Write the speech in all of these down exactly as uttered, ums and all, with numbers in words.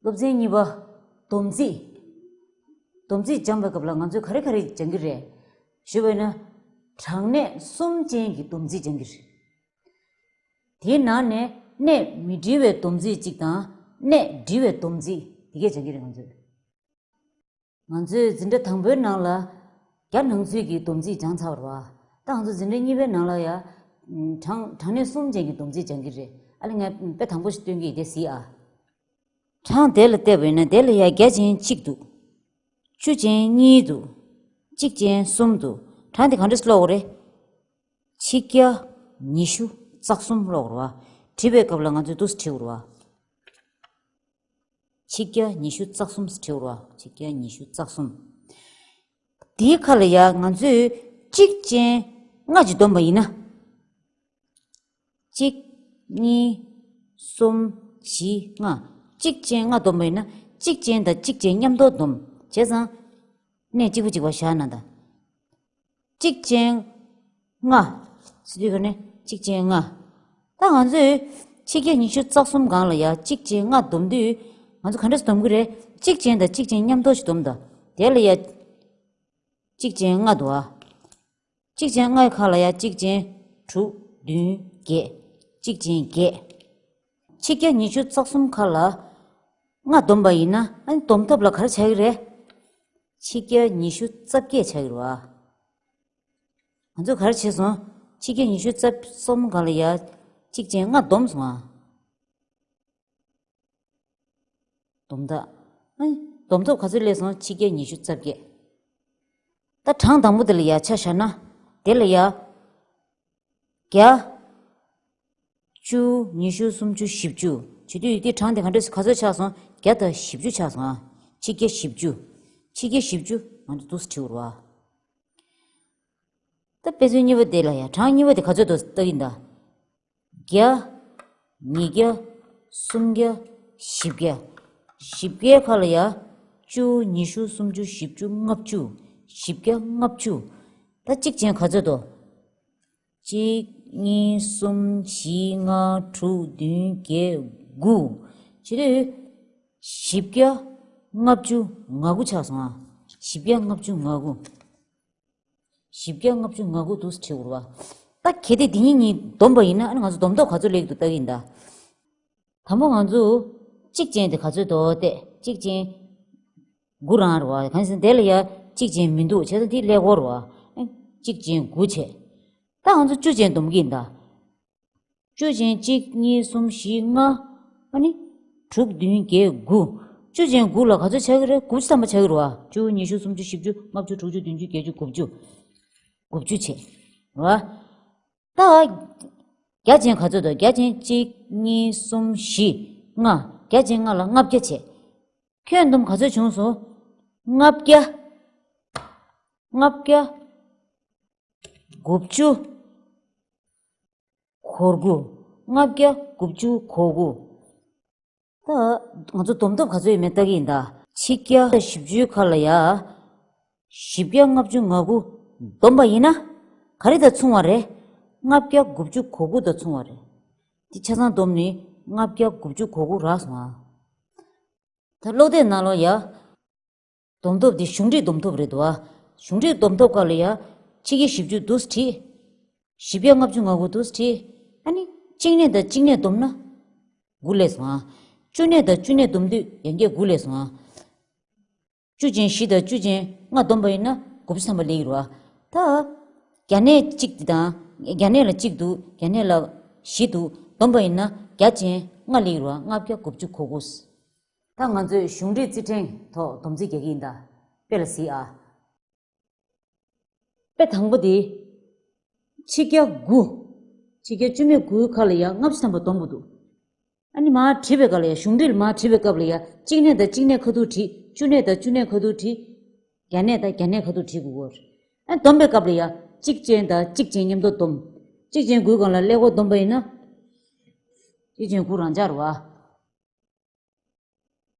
སློབ་ཚན་གཉིས་པ། སྡོམ་རྩིས། སྡོམ་རྩིས་སྦྱང་བའི་སྐབས་ལ་ང་ཚོས་ག་རེ་ག་རེ་སྦྱང་གི་རེད། ཞུས་པ་ཡིན་ན། གྲངས་གནས་གསུམ་ཅན་གྱི་སྡོམ་རྩིས་སྦྱང་གི་རེད། དེའི་ནང་ནས་གནས་མི་འབྲི་བའི་སྡོམ་རྩིས་གཅིག་དང་། གནས་འབྲི་བའི་སྡོམ་རྩིས་དེ་གས་སྦྱང་གི་རེད་ང་ཚོས། ང་ཚོའི་འཛིན་གྲྭ་དང་པོའི་ནང་ལ་བརྒྱ་ནང་ཚུད་ཀྱི་སྡོམ་རྩིས་སྦྱངས་ཚར་བ་རེད་བ། ད་ང་ཚོ་འཛིན་གྲྭ་གཉིས་པའི་ནང་ལ་ཡ། གྲངས་གྲངས་གནས་གསུམ་ཅན་གྱི་སྡོམ་རྩིས་སྦྱང་གི་རེད། ཨ་ལས་ངས་དཔེ་དང་པོ་ཞིག་སྟོན་གྱི་ཡིན། དེ་གཟིགས་ཨ། གྲངས་དེ་ལ་བལྟས་པ་ཡིན་ན་དེ་ལ་ཡ་བརྒྱ་ཅན་གཅིག་འདུག་བཅུ་ཅན་གཉིས་འདུག་གཅིག་ཅན་གསུམ་འདུག་གྲངས་དེ་ག་འདྲས་ཀློག་དགོས་རེད། ཆིག་བརྒྱ་ཉི་ཤུ་རྩ་གསུམ་ཀློག་དགོས་རེད་བ། བྲིས་པའི་སྐབས་ལ་ང་ཚོས་འདུག་སེ་བྲིས་དགོས་རེད་བ། ཆིག་བརྒྱ་ཉི་ཤུ་རྩ་གསུམ་ཟེར་བྲིས་དགོས་རེད་བ། ཆིག་བརྒྱ་ཉི་ཤུ་རྩ་གསུམ། དེའི་ཁ་ལ་ཡ་ང་ཚོས་གཅིག་ཅན་ལྔ་ཅིག་བསྡོམས་པ་ཡིན་ན། གཅིག་གཉིས། གསུམ། བཞི། ལྔ། གཅིག་ཅན་ལྔ་བསྡོམས་པ་ཡིན་ན་གཅིག་ཅན་དང་གཅིག་ཅན་མཉམ་དུ་བསྡོམས་བྱས་ཙང་། གནས་གཅིག་པ་གཅིག་པ་བཞག་ན་ད། གཅིག་ཅན་ལྔ། ཟེར་དུས་ག་ནས་གཅིག་ཅན་ལྔ། ད་ང་ཚོས་ཆིག་བརྒྱ་ཉི་ཤུ་རྩ་གསུམ་སྒང་ལ་ཡ་གཅིག་ཅན་ལྔ་བསྡོམས་དུས། ང་ཚོ་ག་འདྲས་སེ་བསྡོམས་ཀྱི་རེད། གཅིག་ཅན་དང་གཅིག་ཅན་མཉམ་དུ་ཞིག་བསྡོམས་དང་། དེ་ལ་ཡ། གཅིག་ཅན་ལྔ་འདུག་ཨ། གཅིག་ཅན་ལྔའི་ཁ་ལ་ཡ་གཅིག་ཅན་དྲུག་བདུན་བརྒྱད། གཅིག་ཅན་བརྒྱད། ཆིག་བརྒྱ་ཉི་ཤུ་རྩ་གསུམ་ཁ་ལ་ལྔ་བསྡོམས་པ་ཡིན་ན་ཨ་ནི་བསྡོམས་ཐོབ་ལ་ག་རེ་ཆགས་ཀྱི་རེད། ཆིག་བརྒྱ་ཉི་ཤུ་རྩ་བརྒྱད་ཆགས་ཀྱི་རེད་བ། ང་ཚོས་ག་རེ་བྱས་སོང་། ཆིག་བརྒྱ་ཉི་ཤུ་རྩ་གསུམ་སྒང་ལ་ཡ་གཅིག་ཅན་ལྔ་བསྡོམས་སོང་ཨ། བསྡོམས་ད། ཨ་ནི་བསྡོམས་ཐོབ་ག་ཚོད་སླེབས་སོང་། ཆིག་བརྒྱ་ཉི་ཤུ་རྩ་བརྒྱད། ད་གྲངས་དང་པོ་དེ་ལ་ཡ་ཆ་བཞག་ན། དེ་ལ་ཡ། བརྒྱ། བཅུ། ཉི་ཤུ། སུམ་ཅུ། བཞི་བཅུ། བྱེད་དུས་དེ་གྲངས་དེ་ག་འདྲས་ག་ཚོད་ཆགས་སོང་། བརྒྱ་དང་བཞི་བཅུ་ཆགས་སོང་ཨ། ཆིག་བརྒྱ་བཞི་བཅུ། ཆིག་བརྒྱ་བཞི་བཅུ་ང་ཚོ་འདུག་སེ་བྲིས་དགོས་རེད་བ། ད་དཔེ་མཚོན་གཉིས་པ་དེ་ལ་ཡ་གྲངས་གཉིས་པ་དེ་ག་ཚོད་འདུག་ལྟ་གི་ཡིན་ད། བརྒྱ། ཉིས་བརྒྱ། སུམ་བརྒྱ། བཞི་བརྒྱ། བཞི་བརྒྱའི་ཁ་ལ་ཡ། བཅུ། ཉི་ཤུ། སུམ་ཅུ། བཞི་བཅུ། ལྔ་བཅུ། བཞི་བརྒྱ། ལྔ་བཅུ། ད་གཅིག་ཅན་ག་ཚོད་འདུག་གཅིག་གཉིས། གསུམ། བཞི། ལྔ། དྲུག་བདུན། བརྒྱད། དགུ། བྱེད་དུས། བཞི་བརྒྱ། ལྔ་བཅུ། ང་དགུ་ཆགས་སོང་ཨ། བཞི་བརྒྱ། ལྔ་བཅུ། ང་དགུ། བཞི་བརྒྱ། ལྔ་བཅུ། ང་དགུ་འདུག་སེ་བྲིས་དགོས་རེད་བ། ད་གལ་ཏེ་འདི་གཉིས་གཉིས་བསྡོམས་པ་ཡིན་ན་ཨ་ནི་ང་ཚོ་བསྡོམས་ཐོབ་ག་ཚོད་སླེབས་ཀྱི་འདུག་ལྟ་གི་ཡིན་ད། དང་པོ་ང་ཚོ་གཅིག་ཅན་དེ་ག་ཚོད་འདུག་བལྟས། གཅིག་ཅན་དགུ་རང་རེད་བ། གང་ཡིན་ཟེར་ན་དེ་ལ་ཡ་གཅིག་ཅན་མི་འདུག་བྱས་ཙང་དེ་ཀླད་ཀོར་རེད་བ། ཨ་ནི་གཅིག་ཅན་དགུ་བྱས། ད་ང་ཚོ་བཅུ་ཅན་བསྡོམས་ཀྱི་ཡིན་ད། བཅུ་ཅན་གཅིག་གཉིས། གསུམ། བཞི། ལྔ། ཨ་ནི། དྲུག་བདུན། བརྒྱད། དགུ། བཅུ་ཅན་དགུ་ལ་ག་ཚོད་ཆགས་ཀྱི་རེད། དགུ་བཅུ་ཐམ་པ་ཆགས་ཀྱི་རེད་བ། བཅུ། ཉི་ཤུ། སུམ་ཅུ། བཞི་བཅུ། ལྔ་བཅུ། དྲུག་ཅུ། བདུན་ཅུ། བརྒྱད་ཅུ། དགུ་བཅུ། དགུ་བཅུ་བྱས། རེད་བ། ད། བརྒྱ་ཅན་ག་ཚོད་འདུག་བརྒྱ་ཅན་གཅིག་གཉིས། གསུམ། བཞི། ལྔ། བརྒྱ་ཅན་ལྔ་ལ་ལྔ་བརྒྱ་བྱས། ཁྱོན་བསྡོམས་ག་ཚོད་བྱུང་སོང་། ལྔ་བརྒྱ། ལྔ་བརྒྱ། དགུ་བཅུ། གོ་དགུ། ལྔ་བརྒྱ་དགུ་བཅུ་གོ་དགུ། ད་ང་ཚོ་བསྡོམས་ཐོབ་ག་ཚོད་ཡོད་མེད་ལྟ་གི་ཡིན་ད། ཆིག་བརྒྱ་བཞི་བཅུའི་ཁ་ལ་ཡ། བཞི་བརྒྱ་ལྔ་བཅུ་ང་དགུ་བསྡོམས་པ་ཡིན་ན། ག་རེ་དང་མཚུངས་པ་རེད། ལྔ་བརྒྱ་དགུ་བཅུ་གོ་དགུ་དང་མཚུངས་པ་རེད། དེ་ཆ་ཚང་བསྡོམས་ནས་ལྔ་བརྒྱ་དགུ་བཅུ་གོ་དགུ་རག་སོང་ཨ། ད་ཀློག་དེབ་ནང་ལོགས་ཡ། བསྡོམས་ཐོབ་དེ་གཞུང་འབྲེལ་བསྡོམས་ཐོབ་རེད་འདུག་ཨ། གཞུང་འབྲེལ་བསྡོམས་ཐོབ་སྐབས་ལ་ཡ། ཆིག་བརྒྱ་བཞི་བཅུ་འདུག་སེ་བྲིས། བཞི་བརྒྱ་ལྔ་བཅུ་ང་དགུ་འདུག་སེ་བྲིས། ཨ་ནི། གཅིག་གནས་དང་གཅིག་གནས་བསྡོམས་ན། དགུ་སླེབས་སོང་ཨ། བཅུ་གནས་དང་བཅུ་གནས་བསྡོམས་དུས་ཡང་བསྐྱར་དགུ་སླེབས་སོང་ཨ། བཅུ་ཅན་བཞི་དང་བཅུ་ཅན་ལྔ་བསྡོམས་པ་ཡིན་ན་དགུ་བཅུ་ཐམ་པ་སླེབས་ཀྱི་རེད་བ། ད། བརྒྱ་གནས་གཅིག་དེ་དང་། བརྒྱ་གནས་ལ་གཅིག་འདུག་བརྒྱ་གནས་ལ་བཞི་འདུག་བསྡོམས་པ་ཡིན་ན་བརྒྱ་ཅན་ལྔ་སླེབས་ཀྱི་རེད་བ། ལྔ་བརྒྱ་དགུ་བཅུ་གོ་དགུ། ད་ང་ཚོས་གཞུང་འབྲེལ་རྩིས་ཕྲེང་ཐོག་སྡོམ་རྩིས་རྒྱག་གི་ཡིན་ད། དཔེ་ལ་གཟིགས་ཨ། དཔེ་དང་པོ་དེ། ཆིག་བརྒྱ་དགུ། ཆིག་བརྒྱ་བཅུ་མེད་དགུའི་ཁ་ལ་ཡ་ལྔ་བཅུ་ཐམ་པ་བསྡོམས་པ་འདུག་ཨ་ནི་མར་བྲིས་པའི་སྐབས་ལ་ཡ། གཞུང་འབྲེལ་མར་བྲིས་པའི་སྐབས་ལ་ཡ། གཅིག་གནས་དང་གཅིག་གནས་ཁ་ཐུག་བྲིས། བཅུ་གནས་དང་བཅུ་གནས་ཁ་ཐུག་བྲིས། བརྒྱ་གནས་དང་བརྒྱ་གནས་ཁ་ཐུག་བྲིས་དགོས་ཀྱི་རེད། ཨ་ནི་བསྡོམས་པའི་སྐབས་ལ་ཡ། གཅིག་ཅན་དང་གཅིག་ཅན་མཉམ་དུ་བསྡོམས། གཅིག་ཅན་དགུའི་སྒང་ལ་ཀླད་ཀོར་བསྡོམས་པ་ཡིན་ན། གཅིག་ཅན་དགུ་རང་འཇགས་རེད་བ།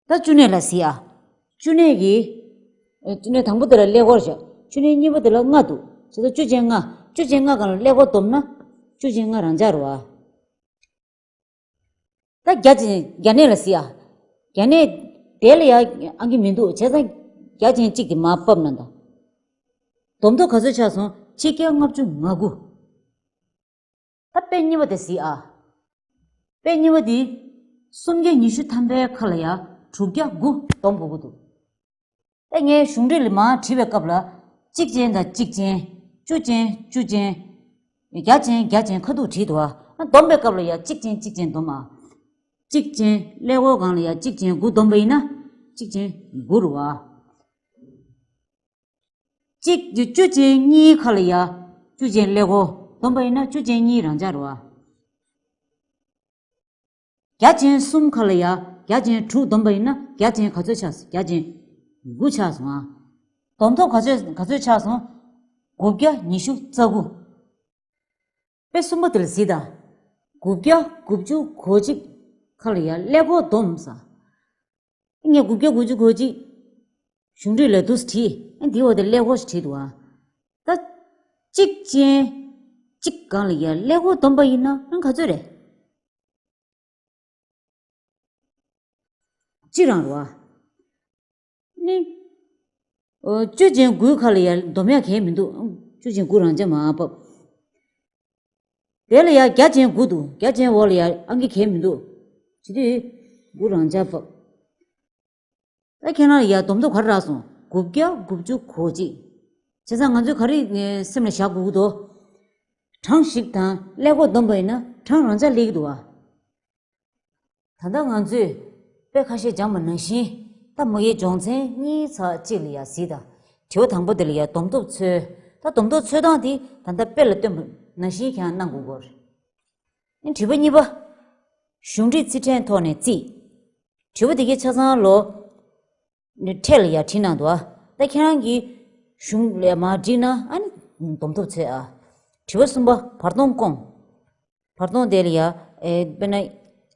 ད་བཅུ་གནས་ལ་གཟིགས་ཨ། བཅུ་གནས་ཀྱི། ཨེ། བཅུ་གནས་དང་པོ་དེ་ལ་ཀླད་ཀོར་བཞག་བཅུ་གནས་གཉིས་པ་དེ་ལ་ལྔ་འདུག་བྱས་ཙང་བཅུ་ཅན་ལྔ། བཅུ་ཅན་ལྔ་སྒང་ལ་ཀླད་ཀོར་བསྡོམས་ན། བཅུ་ཅན་ལྔ་རང་འཇགས་རེད་བ། ད་བརྒྱ་ཅན། བརྒྱ་གནས་ལ་གཟིགས་ཨ། བརྒྱ་གནས། དེ་ལ་ཡ་ཨང་ཀི་མི་འདུག་བྱས་ཙང་བརྒྱ་ཅན་གཅིག་དེ་མར་ཕབ་ན་ད། བསྡོམས་ཐོབ་ག་ཚོད་ཆགས་སོང་། ཆིག་བརྒྱ་ལྔ་བཅུ་ང་དགུ། ད་དཔེ་གཉིས་པ་དེ་གཟིགས་ཨ། དཔེ་གཉིས་པ་དེ། སུམ་བརྒྱ་ཉི་ཤུ་ཐམ་པའི་ཁ་ལ་ཡ་དྲུག་བརྒྱ་དགུ་བསྡོམས་དགོས་ཀྱི་འདུག་ད་ངས་གཞུང་འགྲེལ་ལ་མར་བྲིས་པའི་སྐབས་ལ། གཅིག་ཅན་དང་གཅིག་ཅན། བཅུ་ཅན་བཅུ་ཅན། བརྒྱ་ཅན་བརྒྱ་ཅན་ཁ་ཐུག་བྲིས་འདུག་ཨ། བསྡོམས་པའི་སྐབས་ལ་ཡ་གཅིག་ཅན་གཅིག་ཅན་བསྡོམས་ཨ། གཅིག་ཅན་ཀླད་ཀོར་སྒང་ལ་ཡ་གཅིག་ཅན་དགུ་བསྡོམས་པ་ཡིན་ན། གཅིག་ཅན་དགུ་རེད་བ། གཅིག་བཅུ་ཅན་གཉིས་ཁ་ལ་ཡ། བཅུ་ཅན་ཀླད་ཀོར་བསྡོམས་པ་ཡིན་ན་བཅུ་ཅན་གཉིས་རང་འཇགས་རེད་བ། བརྒྱ་ཅན་གསུམ་ཁ་ལ་ཡ། བརྒྱ་ཅན་དྲུག་བསྡོམས་པ་ཡིན་ན་བརྒྱ་ཅན་ག་ཚོད་ཆགས་སོང་། བརྒྱ་ཅན་དགུ་ཆགས་སོང་ཨ། བསྡོམས་ཐོབ་ག་ཚོད་ག་ཚོད་ཆགས་སོང་། དགུ་བརྒྱ་ཉི་ཤུ་རྩ་དགུ། དཔེ་གསུམ་པ་དེ་ལ་གཟིགས་དང་། དགུ་བརྒྱ་དགུ་བཅུ་གོ་གཅིག་ཁ་ལ་ཡ་ཀླད་ཀོར་བསྡོམས་ས། ངས་དགུ་བརྒྱ་དགུ་བཅུ་གོ་གཅིག་གཞུང་འགྲེལ་ལ་འདུག་སེ་བྲིས། ཨ་འདི་འོག་དེ་ཀླད་ཀོར་ཞིག་བྲིས་འདུག་ཨ། ད། གཅིག་ཅན། གཅིག་སྒང་ལ་ཡ་ཀླད་ཀོར་བསྡོམས་པ་ཡིན་ན་ཨང་ག་ཚོད་རེད། གཅིག་རང་རེད་བ། ནི། ཨོ། བཅུ་ཅན་དགུའི་ཁ་ལ་ཡ་བསྡོམས་ཡ་གང་ཡང་མི་འདུག་བཅུ་ཅན་དགུ་རང་འཇགས་མར་ཕབ། དེ་ལ་ཡ་བརྒྱ་ཅན་དགུ་འདུག་བརྒྱ་ཅན་འོག་ལ་ཡ་ཨང་ཀི་གང་ཡང་མི་འདུག་བྱེད་དུས། དགུ་རང་འཇགས་ཕབ། ད་ཁྱེད་རང་ལ་ཡ་བསྡོམས་ཐོབ་ག་རེ་རག་སོང་། དགུ་བརྒྱ་དགུ་བཅུ་གོ་གཅིག་བྱས་ཙང་ང་ཚོས་ག་རེ་སེམས་ལ་བཞག་དགོས་ཀྱི་འདུག་གྲངས་ཤིག་དང་ཀླད་ཀོར་བསྡོམས་པ་ཡིན་ན་གྲངས་རང་འཇགས་སླེབས་ཀྱི་འདུག་བ། ད་ལྟ་ང་ཚོས་དཔེ་ཁ་ཤས་སྦྱངས་པ་ནང་བཞིན། ད་མ་གིའི་སྦྱོང་ཚན་གཉིས་ཚེག་གཅིག་ལ་ཡ་གཟིགས་དང་། དྲི་བ་དང་པོ་དེ་ལ་ཡ་བསྡོམས་ཐོབ་འཚོལ། ད་བསྡོམས་ཐོབ་འཚོལ་སྟངས་དེ་ད་ལྟ་དཔེ་ལ་སྟོན་པ་ནང་བཞིན་ཁྱེད་རང་གནང་དགོས་ཀྱི་ཡོད་རེད། ཨ་ནི་དྲི་བ་གཉིས་པ། གཞུང་འགྲེལ་རྩིས་ཕྲན་ཐོག་ནས་རྩིས། དྲི་བ་དེ་གའི་ཆ་ཚང་ལོ། ཕྲད་ལ་ཡ་བྲིས་གནང་འདུག་ཨ། ད་ཁྱེད་རང་གིས་གཞུང་ལ་མར་བསྒྲིགས་ན་ཨ་ནི་བསྡོམས་ཐོབ་འཚོལ་ཨ། དྲི་བ་གསུམ་པ། བར་སྟོང་སྐོང་། བར་སྟོང་དེ་ལ་ཡ། ཨེ། དཔེར་ན།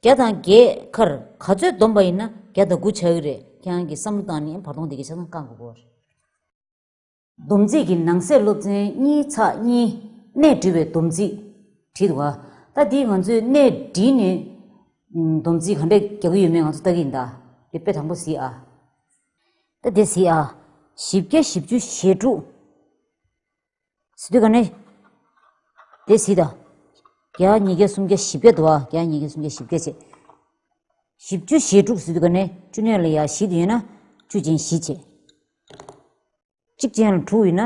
བརྒྱ་དང་བརྒྱད་ཁར་ག་ཚོད་བསྡོམས་པ་ཡིན་ན་བརྒྱ་དང་དགུ་ཆགས་ཀྱི་རེད། ཁྱེད་རང་གིས་བསམ་བློ་བཏང་ནས་བར་སྟོང་དེ་གའི་ཆ་ཚང་བསྐང་དགོས་ཀྱི་ཡོད་རེད། བསྡོམས་རྩིས་ཀྱི་ནང་གསེས་སློབ་ཚན་གཉིས་ཚེག་གཉིས། གནས་འབྲི་བའི་བསྡོམས་རྩིས་བྲིས་འདུག་ག་ད་འདི་ང་ཚོས་གནས་འབྲི་ནས་བསྡོམས་རྩིས་ག་འདྲས་རྒྱག་གི་ཡོད་མེད་ང་ཚོ་ལྟ་གི་ཡིན་ད། དེ་དཔེ་དང་པོ་གཟིགས་ཨ། ད་དེ་གཟིགས་ཨ། བཞི་བརྒྱ་བཞི་བཅུ་ཞེ་དྲུག་ཟེར་དུས་ག་ནས། དེ་གཟིགས་ད། བརྒྱ། ཉིས་བརྒྱ། སུམ་བརྒྱ། བཞི་བརྒྱ་འདུག་ཨ། བརྒྱ། ཉིས་བརྒྱ། སུམ་བརྒྱ། བཞི་བརྒྱ་བྱས། བཞི་བཅུ་ཞེ་དྲུག་ཟེར་དུས་ག་ནས་བཅུ་གནས་ལ་ཡ་བཞི་དེ་ཡོད་ན་བཅུ་ཅན་བཞི་བྱས། གཅིག་ཅན་ལ་དྲུག་ཡོད་ན།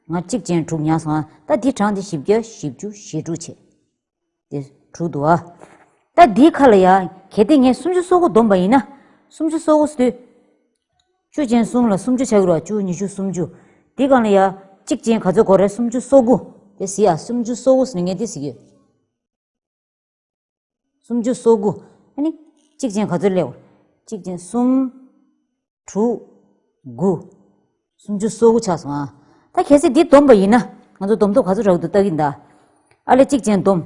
ང་གཅིག་ཅན་དྲུག་ཉར་སོང་ཨ། ད་འདི་གྲངས་འདི་བཞི་བརྒྱ་བཞི་བཅུ་ཞེ་དྲུག་བྱས། དེ་དྲུག་འདུག་ཨ། ད་འདིའི་ཁ་ལ་ཡ། གལ་ཏེ་ངས་སུམ་ཅུ་སོ་དགུ་བསྡོམས་པ་ཡིན་ན། སུམ་ཅུ་སོ་དགུ་ཟེར་དུས། བཅུ་ཅན་གསུམ་ལ་སུམ་ཅུ་ཆགས་ཀྱི་རེད་བ། བཅུ། ཉི་ཤུ། སུམ་ཅུ། འདི་སྒང་ལ་ཡ། གཅིག་ཅན་ག་ཚོད་དགོས་རེད། སུམ་ཅུ་སོ་དགུ། དེ་གཟིགས་ཨ། སུམ་ཅུ་སོ་དགུ་ཟེར་ནས་ངས་འདི་གཟིགས་ཡོད། སུམ་ཅུ་སོ་དགུ། ཨ་ནི། གཅིག་ཅན་ག་ཚོད་སླེབས། གཅིག་ཅན་གསུམ། དྲུག་དགུ། སུམ་ཅུ་སོ་དགུ་ཆགས་སོང་ཨ། ད་གལ་སྲིད་འདི་བསྡོམས་པ་ཡིན་ན། ང་ཚོ་བསྡོམས་ཐོབ་ག་ཚོད་རག་འདུག་ལྟ་གི་ཡིན་ད། ཨ་ལས་གཅིག་ཅན་བསྡོམས།